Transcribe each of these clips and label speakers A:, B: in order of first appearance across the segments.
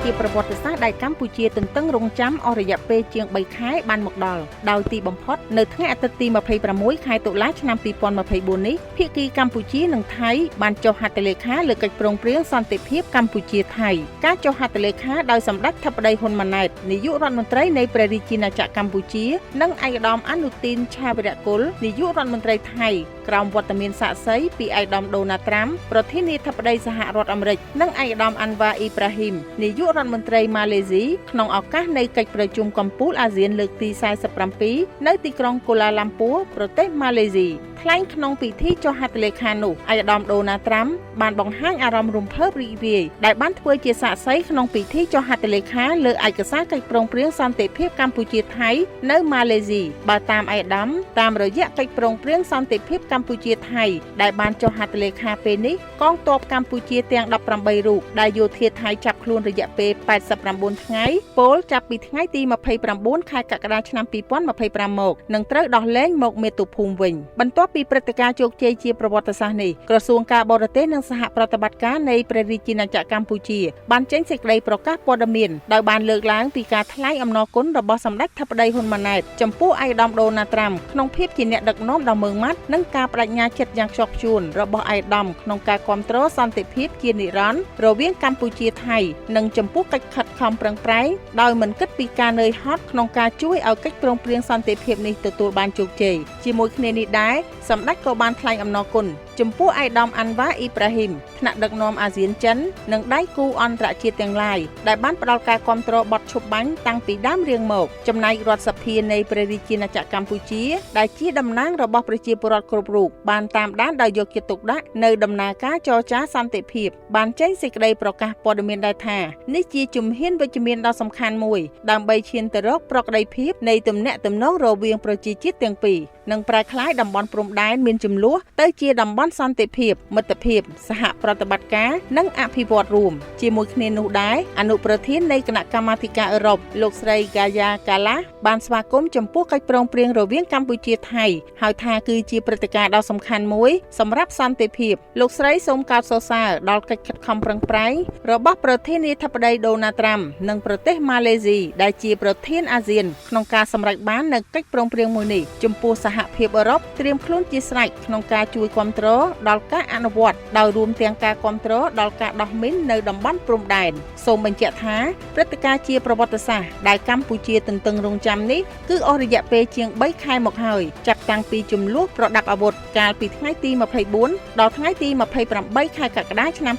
A: ជាប្រវត្តិសាស្ត្រដែលកម្ពុជាទន្ទឹងរង់ចាំអស់រយៈពេលជាង3ខែបានមកដល់ដោយទីបំផុតនៅថ្ងៃអាទិត្យទី26ខែតុលាឆ្នាំ2024នេះភាគីកម្ពុជានិងថៃបានចុះហត្ថលេខាលើកិច្ចព្រមព្រៀងសន្តិភាពកម្ពុជាថៃការចុះហត្ថលេខាដោយសម្ដេចធិបតីហ៊ុនម៉ាណែតនាយករដ្ឋមន្ត្រីនៃព្រះរាជាណាចក្រកម្ពុជានិងឯកឧត្តមអនុទីនឆាវិរគុលនាយករដ្ឋមន្ត្រីថៃក្រោមវត្តមានសាក្សីពីឯកឧត្តមដូណាល់ត្រាំប្រធានាធិបតីសហរដ្ឋអាមេរិកនិងឯកឧត្តមអាន់វ៉ាអ៊ីប្រាហ៊ីមនាយករដ្ឋមន្ត្រីម៉ាឡេស៊ីក្នុងឱកាសនៃកិច្ចប្រជុំកំពូលអាស៊ានលើកទី47នៅទីក្រុងកូឡាឡាំពួរប្រទេសម៉ាឡេស៊ីថ្លែងក្នុងពិធីចុះហត្ថលេខានោះឯកឧត្តមដូណាល់ត្រាំបានបង្ហាញអារម្មណ៍រំភើបរីករាយដែលបានធ្វើជាសាក្សីក្នុងពិធីចុះហត្ថលេខាលើឯកសារកិច្ចព្រមព្រៀងសន្តិភាពកម្ពុជាថៃនៅម៉ាឡេស៊ីបើតាមឯកឧត្តមតាមរយៈកិច្ចព្រមព្រៀងសន្តិភាពកម្ពុជាថៃដែលបានចុះហត្ថលេខាពេលនេះកងទ័ពកម្ពុជាទាំង18រូបដែលយោធាថៃចាប់ខ្លួនរយៈពេល89ថ្ងៃពោលចាប់ពីថ្ងៃទី29ខែកក្កដាឆ្នាំ2025មកនឹងត្រូវដោះលែងមកមាតុភូមិវិញបន្ទាប់ពីព្រឹត្តិការណ៍ជោគជ័យជាប្រវត្តិសាស្ត្រនេះក្រសួងការបរទេសនិងសហប្រតិបត្តិការនៃព្រះរាជាណាចក្រកម្ពុជាបានចេញសេចក្តីប្រកាសព័ត៌មានដោយបានលើកឡើងពីការថ្លែងអំណរគុណរបស់សម្ដេចធិបតីហ៊ុនម៉ាណែតចំពោះឯកឧត្តមដូណាល់ត្រាំក្នុងភាពជាអ្នកដឹកនាំដ៏ម៉ឺងម៉ាត់និងការប្តេជ្ញាចិត្តយ៉ាងខ្ជាប់ខ្ជួនរបស់ឯកឧត្តមក្នុងការគាំទ្រសន្តិភាពជានិរន្តរ៍រវាងកម្ពុជាថៃនិងចំពោះកិច្ចខិតខំប្រឹងប្រែងដោយមិនគិតពីការនឿយហត់ក្នុងការជួយឲ្យកិច្ចព្រមព្រៀងសន្តិភាពនេះទទួលបានជោគជ័យជាមួយគ្នានេះដែរសម្ដេចក៏បានថ្លែងអំណរគុណចំពោះឯកឧត្តមអាន់វ៉ាអ៊ីប្រាហ៊ីមថ្នាក់ដឹកនាំអាស៊ានចិននិងដៃគូអន្តរជាតិទាំងឡាយដែលបានផ្ដល់ការគាំទ្របទឈប់បាញ់តាំងពីដើមរៀងមកចំណែករដ្ឋសភានៃព្រះរាជាណាចក្រកម្ពុជាដែលជាតំណាងរបស់ប្រជាពលរដ្ឋគ្រប់រូបបានតាមដានដោយយកចិត្តទុកដាក់នៅដំណើរការចរចាសន្តិភាពបានចេញសេចក្តីប្រកាសព័ត៌មានដែរថានេះជាជំហានវិជ្ជមានដ៏សំខាន់មួយដើម្បីឈានទៅរកប្រក្រតីភាពនៃទំនាក់ទំនងរវាងប្រជាជាតិទាំងពីរនិងប្រែក្លាយតំបន់ព្រំដែនមានចំនួនទៅជាតំបន់សន្តិភាពមិត្តភាពសហប្រតិបត្តិការនិងអភិវឌ្ឍរួមជាមួយគ្នានោះដែរអនុប្រធាននៃគណៈកម្មាធិការអឺរ៉ុបលោកស្រីហ្គាយ៉ាកាឡាបានស្វាគមន៍ចំពោះកិច្ចព្រមព្រៀងរវាងកម្ពុជាថៃហើយថាគឺជាព្រឹត្តិការណ៍ដ៏សំខាន់មួយសម្រាប់សន្តិភាពលោកស្រីសូមកោតសរសើរដល់កិច្ចខិតខំប្រឹងប្រែងរបស់ប្រធានាធិបតីដូណាល់ត្រាំនិងប្រទេសម៉ាឡេស៊ីដែលជាប្រធានអាស៊ានក្នុងការសម្រេចបាននូវកិច្ចព្រមព្រៀងមួយនេះចំពោះសហភាពអឺរ៉ុបត្រៀមខ្លួនជាស្រេចក្នុងការជួយគាំទ្រដល់ការអនុវត្តដោយរួមទាំងការគាំទ្រដល់ការដោះមីននៅតំបន់ព្រំដែនសូមបញ្ជាក់ថាព្រឹត្តិការណ៍ជាប្រវត្តិសាស្ត្រដែលកម្ពុជាទន្ទឹងរង់ចាំនេះគឺអស់រយៈពេលជាង3ខែមកហើយចាប់តាំងពីចំនួនប្រដាប់អាវុធកាលពីថ្ងៃទី24ដល់ថ្ងៃទី28ខែកក្កដាឆ្នាំ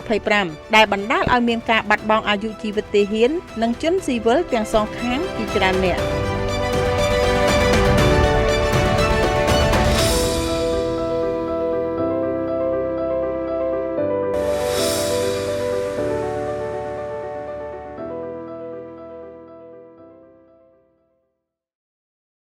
A: 2025ដែលបណ្ដាលឲ្យមានការបាត់បង់អាយុជីវិតទាហាននិងជនស៊ីវិលទាំងសងខាងជាច្រើនអ្នក។